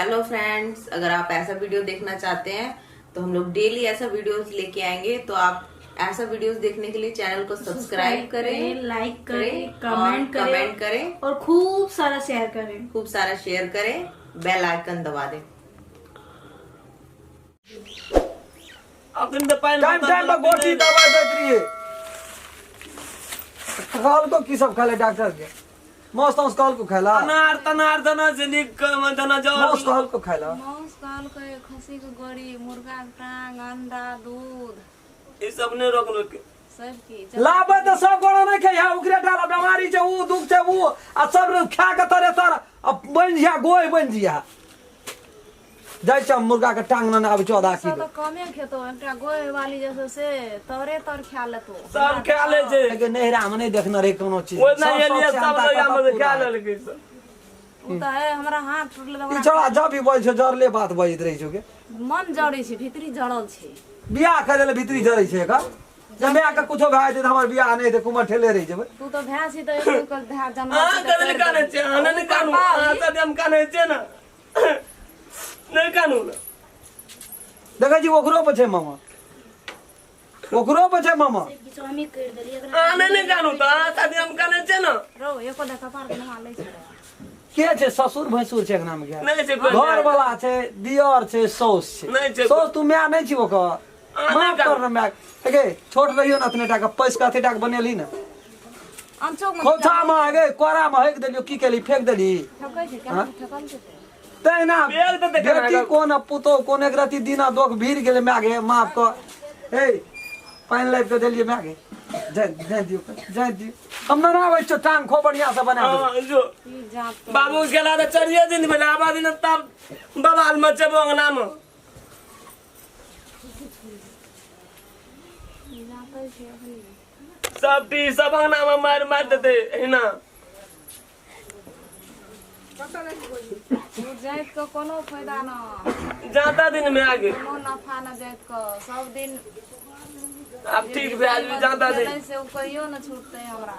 Hello friends, अगर आप ऐसा वीडियो देखना चाहते हैं तो हम लोग डेली ऐसा वीडियोस लेके आएंगे। तो आप ऐसा वीडियोस देखने के लिए चैनल को सब्सक्राइब करें, लाइक करें, और कमेंट करें कमेंट करें और खूब सारा शेयर करें। खूब सारा शेयर करें, बेल आइकन दबा दें। अखन तऽ पानि टाइम टाइम पर गोटी दवाई दैत रहिए। कहल को की सब खाले डॉक्टर के मांस तांस कहल को खाला। अनार तनार देना छै नीक देना जौ। मांस कहल को खाला। मांस कहलकै खस्सी के गड़ी, मुर्गा के टांग, अंडा, दूध ई सब नहि रोकलकै। सब चीज लाबे तऽ सब गोड़ा नहीं खाइ, ओकरे डाला बीमारी छै, ऊ दुख छै ऊ, आ सब खा के तरे तर आ बनि जिया गोय बनि जिया जाइ छै। मुर्गा के टांग ने आबै छै आधा सब किलो तऽ कमे खेतो, एकटा गोय वाली जैसे से तोरे तर खा लेतो। सब खा लै छै। लेकिन नैहरा में नहीं देखने रही कोनो चीज। ओहि नहि सब एलियै शौक से सब अंता लोग कतऽ मे पूरा। खा लेलकै सब। ओ तऽ है हमरा हाथ टूटलै तऽ ई ओकरा छोड़ा जब भी बोल छौ जरले बात बजैत रहै छौ के। मन जड़ै छै, भीतरी जड़ल छै। बियाह करै लए भीतरी जरै छै एकर। जब माय के कुछो भए जेतै तऽ हमर बियाह नहि हेतै, कुमर ठेले रहि जेबै। तू तऽ भाय छी तऽ एक के भाय जन्म अहाँ कथी लए कानै छियै? अहाँ नहि कानू, अहाँ साथे हम कानै छियै ने, नहि कानू ने। देखै छी ओकरो पर छै मामा, ओकरो पर छै मामा। किछु हमही करि देलियै एकरा। अहाँ नहि ने कानू तऽ अहाँ साथे हम कानै छियै ने। रौ एको दा कपार के नहा लै छै। के छै ससुर भैंसुर छै अंगना मे? नहि छै कोइ। घर वाला छै, दियर छै, साउस छै। नहि छै। साउस तू माय नहि छी ओकर? अहाँ माफ नहि कर ने माय गे, छोट रहियो ने अतने टाका पैस के अते टाका बनेली ने। अनचोक मे खोथा मे गे कोरा मे हकि देलियो, की केली, फेंक देली। ठकै छै केना ठकल छै। तहिना फेंक देतै केना? बेटी कोन आ पुतोह कोन, एक रति दिना दोख भीड़ गेलै। माय गे माफ कर। हे पानि लाबि कऽ देलियै माय गे, जाय जाय दियौ, जाय दियौ, हम नहि आबै छियौ, टांग खो बढ़िआँ से बना देबै। हँ, जो ई जात तो बाबू गेला तऽ चारिये दिन भेलै, आबा दिन तब बवाल मचेबो अंगनामे। जातै छै अखनी। सब टी सब अंगनामे मारि मारि देतै एहिना। तू जाइत के कोनो फायदा न जाता दिन में आगे कोनो नफा न जाइत के सब दिन। आब ठीक भए जेबै जाता दिन गेलै से ओ कहियो न छूटतै हमरा,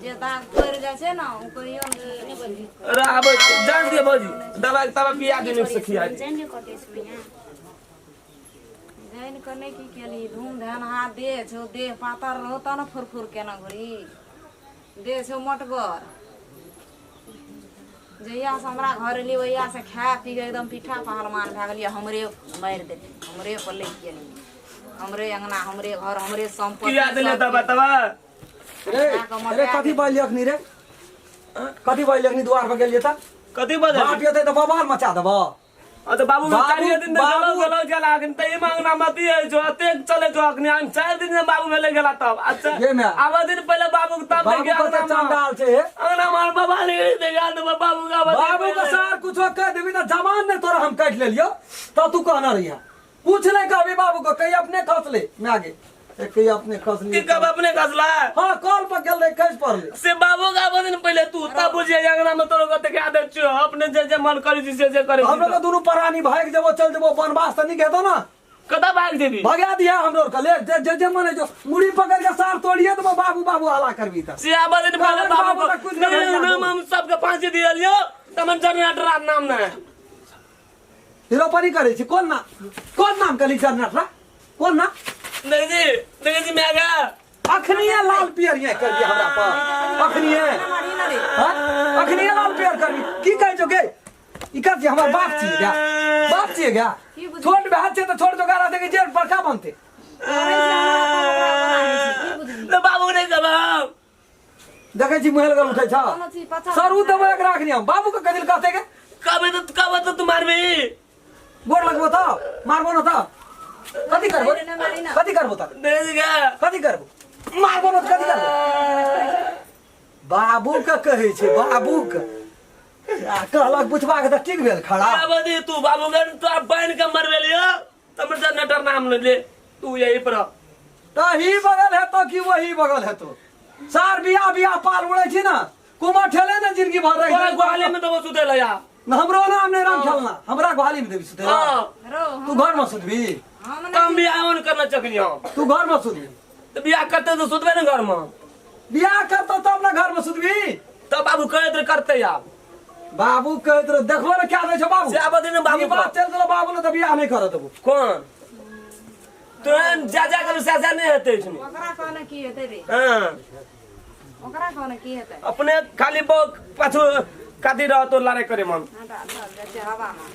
जे दाग पड़ि जाइ छै ने ओ कहियो न छूटतै। अरे आबै जान दियौ भौजी, दवाइ तवा पिया दियौ से खिया दियौ। जानि कटै छै भैया। जानि कऽ नहि की केली धूम धान हाथ देह छौ, देह पातर रहो तब ने फुरफुर केना घुरी, देह छौ मोटगर। जहियासँ हमरा घर एली ओहियासँ खाय पी कऽ एकदम पीठा पहलवान भए गेलियै। हमरे मारि देली, हमरे पर लागि गेली, हमरे अङ्गना, हमरे घर, हमरे सम्पत्ति किया देलियै सब दवा तवा? रे अरे कथी बाजली अखनी रे, कथी बाजली अखनी? द्वार पर गेलियै तऽ कथी बजल? बाप एतै तऽ बवाल मचा देबऽ। आ तऽ बाबू बाबू- चारिये दिन तऽ गेलो बाबू- गेलो गेला अखन तऽ ई मांगना मती है जो अतेक चले जो अखनी हम 4 दिन से बाबू भेले गेला तब। अच्छा ये मैं। आबा दिन पहिले बाबू के तब बाबू देखिए कते अंगना में। चंडाल छै हे। अंगना में बाबा ने देखा तो बाबू का आबा दिन बाबू के पहिले। सार कुछो कह देबी तऽ जवान ने तोरा हम काटि लेलियो तऽ तू कहना रहिया कुछ नहीं कहबी बाबू को, कहीं अपने खसले मैं आगे एक कहीं अपने खसली। की कब अपने खसला? हाँ, कॉल पर गेल रहे, खसि पड़ले। से बाबू का आबा दिन पहिले तू तब बुझिए अंगना में तोरो कते के आदत छौ, अपने जे जे मन करै छी से जे करै छी। हमरो के दुनू प्राणी भागि जेबो, चल जेबो वनवास तऽ नीक हेतौ ना? कतऽ भागि जेबी? भगा दिया हमरो के, ले जे जे जे मन है जो मुड़ी पकड़ के सार तोड़िए देबो, बाबू बाबू हला करबी तऽ। से आबा दिन पहिले बाबू बाबू तऽ कुछ नहीं, नहीं नहीं, बाबू। हम सबके फांसी दियलियो तमन जनरेटर नाम ना रोपनी करै छी। कोन नाम, कोन नाम कहली जनरेटर, कोन नाम? देखै छी, देखै छी माय गे। अखनिए लाल पियर ये कर दिया हमरा पर अखनिए। हाँ? अखनिए लाल पियर करबी की कहै छौ गे? ई कर छी हमर बाप छियै गा, बाप छियै गा। छोट भाय छै तऽ छोट जोगार रहतै कि जे बड़का बनतै? तऽ बाबू नहि कहब। देखै छी मुँह लगल उठै छ। कोनो चीज पचा सर उ देबै एकरा अखनी हम बाबू के कथी लए कहतै गे? कहबै तऽ, कहबै तऽ तू मारबी। गोर लगबो तऽ मारबो न तऽ कथी करबो? कथी करबो तऽ? देखै छी गे। कथी करबो? मारबो न तऽ कथी करबो? बाबू के कहै छै बाबू के आ कहलक बुझबा के तऽ ठीक भेल खड़ा। आबऽ दे तू बाबू के, तोरा बान्हि के मरबेलियो तब जनरेटर नाम ले ले तू यही पर। तही बगल हेतो कि वही बगल हेतो? सार बिया बिया पाल उड़ै छी ना, कुमार ठेले ने जिंदगी भर रही। तोरा ग्वाले में देबो सुते ला या। हमरो नाम नहीं राम खेलना, हमरा ग्वाली में देबी सुते? हाँ। रो तू घर में सुतबी? हम कम बियाह ओन करना चकनी हम। तू घर में सुतबी? तो बियाह करते तो सुतबे ने घर में। बियाह करतो तब ना घर में सुतबी। तब बाबू कहैत रहे करते आब। बाबू कहैत रह देखबो ने क्या दै छौ बाबू से आबऽ दे ने बाबू ई बात चलि गेलो बाबू ने तऽ बियाह नहि करऽ देबो कोन तोहन जा जा करू से जा नहि हेतै सुनी ओकरा कहने की हेतै रे हाँ ओकरा कहने की हेतै अपने खाली बो पाछू कादी रहतो लड़ाई करे मन हँ तऽ चल जाइ छियै हवामे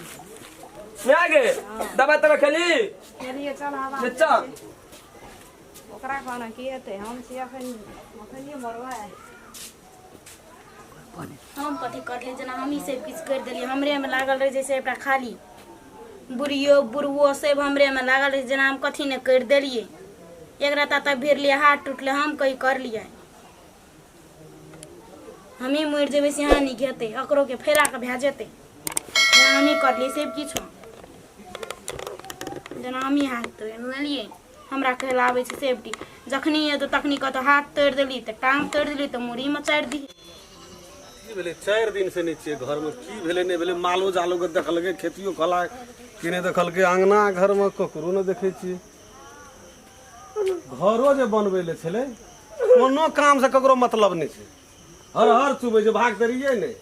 नहीं आगे दबाई तबाई खेली खेलिए चल हवा से चल ओकरा कहने की हेतै हम छियै अखन अखनिए मरबै हम कथी करलियै जेना हमही सब किछु करि देलियै हमरेमे लागल रहै छै एकटा खाली बुढ़ियो बुढ़बो सब हमरेमे लागल रहै जेना हम कथी नहि करि देलियै एकरा ता भिड़लियै हाथ टूटलै हम कहीं करलियै हमही मरि जेबै से यहाँ नीक हेतै ओकरो के फैला कऽ भए जेतै जेना हमही करलियै सब किछु जेना हमही हाथ तोड़ि लेलियै हमरा कहै लए आबै छै सेफ्टी जखनी एतौ तखनी कहतौ हाथ तोड़ि देली तऽ टांग तोड़ि देली तऽ मुड़ी मचारि दिही की भेलै 4 दिन से नहि छियै घरमे की भेलै नहि भेलै मालो जालो के देखलकै खेतियो कला कि नहि देखलकै अङ्गना घरमे ककरो नहि देखै छियै घरो जे बनबै लए छलै कोनो कामसँ ककरो मतलब नहि छै हर हर चुबै छै भाग तऽ रहियै नहि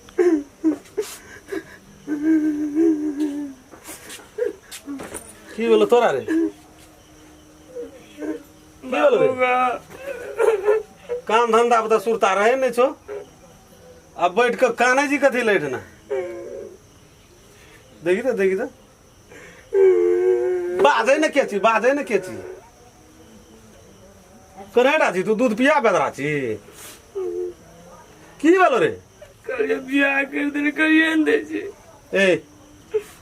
की भेलो तोरा रे की भेलो रे काम धंधा पर तऽ सुरता रहे नहि छौ आ बैठ कऽ कानै छी कथी लैठना देखी तऽ देखी तऽ बाजै ने के छी बाजै ने के छी करेटा छी तू दूध पिया बेदरा छी की भेलो रे करिए बियाह कर देने करिए ने दै छै ए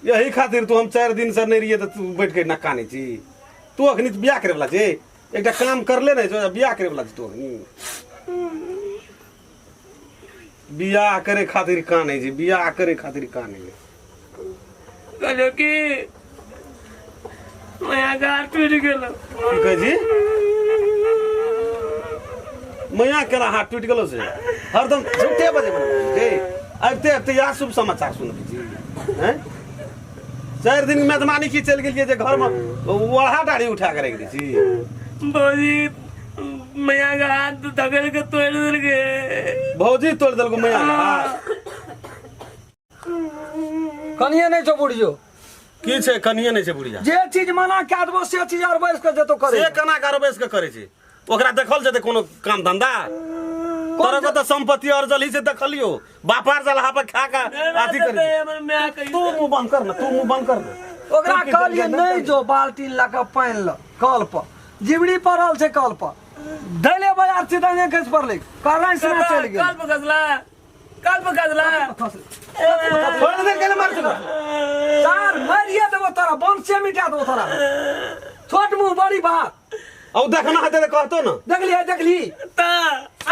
यही खातिर तू हम 4 दिन से नहीं रहिए तऽ तू बैठ के ना कानै छी तू अखनी बियाह करे वाला छी एकटा काम करले नहीं छौ बियाह करे वाला छी तू अखनी बियाह करे खातिर कानै छी बियाह करे खातिर कानै छै कहलियो कि माया गार टूटि गेलो की कहै छी मैया केना हाथ टूटि गेलो से हरदम झूठे बजे रे आबिते आबिते इएह शुभ समाचार सुनबै छी हैं 4 दिन मेजबानी की चलि गेलियै जे घरमे ओढ़ा डाढ़ी उठा के राखि दै छी भौजी मैया के हाथ धकेल के तोड़ि देलकै भौजी तोड़ि देलको मैया के हाथ कनिए नहि छौ बुढ़ियो की छै कनिए नहि छै बुढ़िया जे चीज मना कए देबो से चीज आर बैस के जेतो करे से केना के बैस के करै छै ओकरा देखल जेतै कोनो काम धंधा तोरा के तऽ संपत्ति अर्जल ही से देखलियो बापार जलहा पर खा के अथी करै तू मुंह बंद कर ना तू मुंह बंद कर ना ओकरा कहलिए नहि जो बाल्टीन लऽ कऽ पानि लऽ कल पर जिबड़ी पड़ल छै कल पर धैले बाजार छै तहने खसि पड़लै करैन से चलि गेल कल पर खसला कल पर खसला थोड़े देर के मार चुका चार मारिए देबो तोरा वंशे मिटा देबो तोरा छोट मुंह बड़ी बात औ देखना हेतै तऽ कहतो ना देखली देखली ता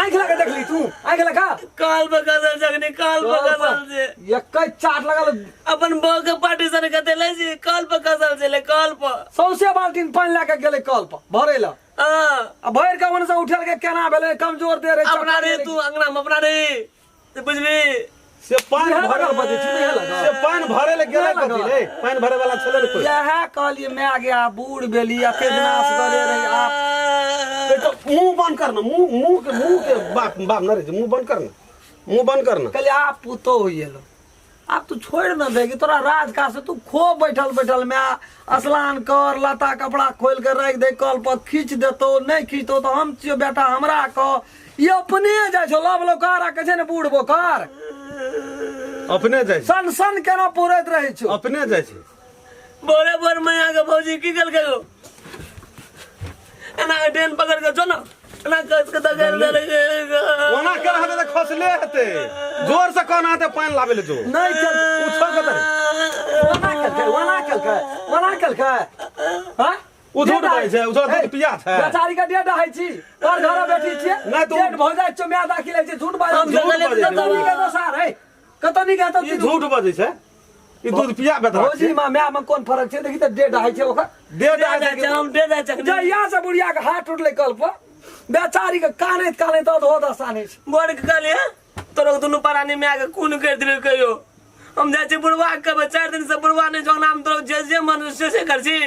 आँखि लगा देखली तू आँखि लगा कल पर खसल जखनी कल पर खसल छै एकै चाट लगल अपन बहू के पार्टीशन कते लै छी कल पर खसल छलै कल पर सौंसे बाल्टीन पानि लए के गेलै कल पर भरै लए हाँ आ भरि के ओने से उठेल के केना भेलै कमजोर दे रहे अपना रे तू अंगना में अपना रे ते बुझबी से पानि इएह भरे लगल बजै छी, इएह लगल। से पानि भरे ले गेलै इएह लगल। कथी रे पानि भरे वाला छलै ने कोइ इएह कहलियै माय गे आ बूढ़ भेली एते विनाश करे रही आप ए तो मुंह बंद कर ना मुंह मुंह के बाप बाप न रे मुंह बंद कर ना मुंह बंद कर ना कहलियै आप पुतोह होई एलो आब तू छोड़ि न देगी तोरा राज काज से तू खूब बैठल बैठल माय स्नान कर लता कपड़ा खोल के राखि दे कल पर खींच देतौ नहीं खींचतौ तो हम छियो बेटा हमरा कह ई अपने जाइ छौ लव लौकार कहै छै ने बूढ़ बोकार अपने जाइ छै सन सन केना पुरैत रहै छौ अपने जाइ छै बोरे बोर मैया के भौजी की कल गो एना डेन पकड़ के जो ना एना कस के दगड़ देलकै ओना केना हेतै तऽ खसले हेतै जोर से कहना हेतै पानि लाबै ले जो नहीं चल उछल के तरे ओना केलकै ओना केलकै ओना केलकै हाँ ओ झूठ बाजै छै, ओ तोरा दूध पिया छै। बेचारी के डेढ़ हइ छी तोर घर बैठी छियै नहि तऽ ओ- जेठ भऽ जाइ छौ म्याद दाखिल होइ छै झूठ बाजै हम छै। झूठ बाजै छै। कतऽ नीक दोसार है कतऽ नीक हेतौ ई झूठ बजै छै ई दूध पिया बेदरा भौजी माँ माय में कोन फर्क छै देखी तऽ डेढ़ हइ छै ओकर डेढ़ दे जाइ छै हम दे जाइ छै जहिया से बुढ़िया के हाथ टूटलै कल पर बेचारी के कानैत कानैत अधो दशा नहि छै बोर के कहलिए तोरो दुनू प्राणी माय के खून कर दिल कहियो हम जाइ छी बुढ़वा के कहबै 4 दिन से बुढ़वा नहि छौ अंगना में तोरो जे जे मन से से कर छी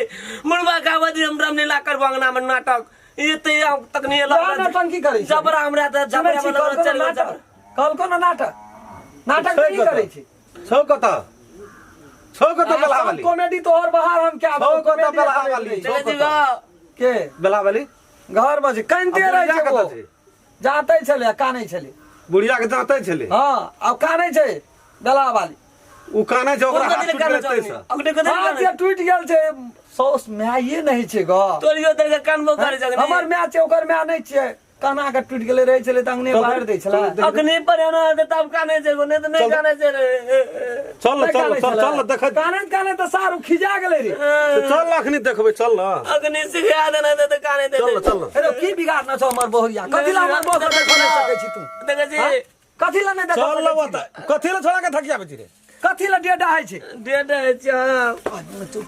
बुढ़वा के आबै हम रामलीला करबो अंगना में नाटक ई ते तक नहीं एलो जहाँ नौटंकी करै छै। जबरा हमरा तऽ सुनै जबरा छी वाला कल चलि कोनो गेल नाटक कल कोनो नाटक नाटक छै की कतऽ? करै छै छौ कतऽ छौ कतऽ बेलहा वाली कॉमेडी तोहर बाहर हम क्या छौ कतऽ बेलहा वाली छौ चले कतऽ जीवा के बेलहा वाली घर में छै कानिते आ रहै बुढ़िया छै कतऽ ओ छै? जाते छलै कानै छलै बुढ़िया के जाँते छलै हँ आब कानै छै बेला वाली ओ कानै छै ओकरा हाथ कथी टूटि कानै गेलै छौ ताहिसँ अगने कथी हाथ कानै जे टूटि गेल छै सौस माये नहि छै ग तोरियो तेरे के कानबो करे जगने हमर माय छै ओकर माय नहि छियै काना के टूटि गेलै रहै छलै तऽ अंगने बाहर दै छलै अखने पर एना हेतै तब कानै छै नहि तऽ नहि कानै छै रे चल न चल न चल चल न देखै कानैत कानैत तऽ सारू खिजा गेलै रे चल न अखनी देखबै चल न अखने सिखा देना हेतै तऽ कानै चल न देतै चल न हेरो की बिगाड़ना छौ हमर बहुरिया कथी ला हमर बहु के देखऽ नहि सकै छी तू देखै छी कथी ला नहि देखऽ चल न सकै छी ओतऽ कथी लए छोड़ा के थकियाबै छी रे कथी ला डेडा होइ छै डेढ़ छै चुप।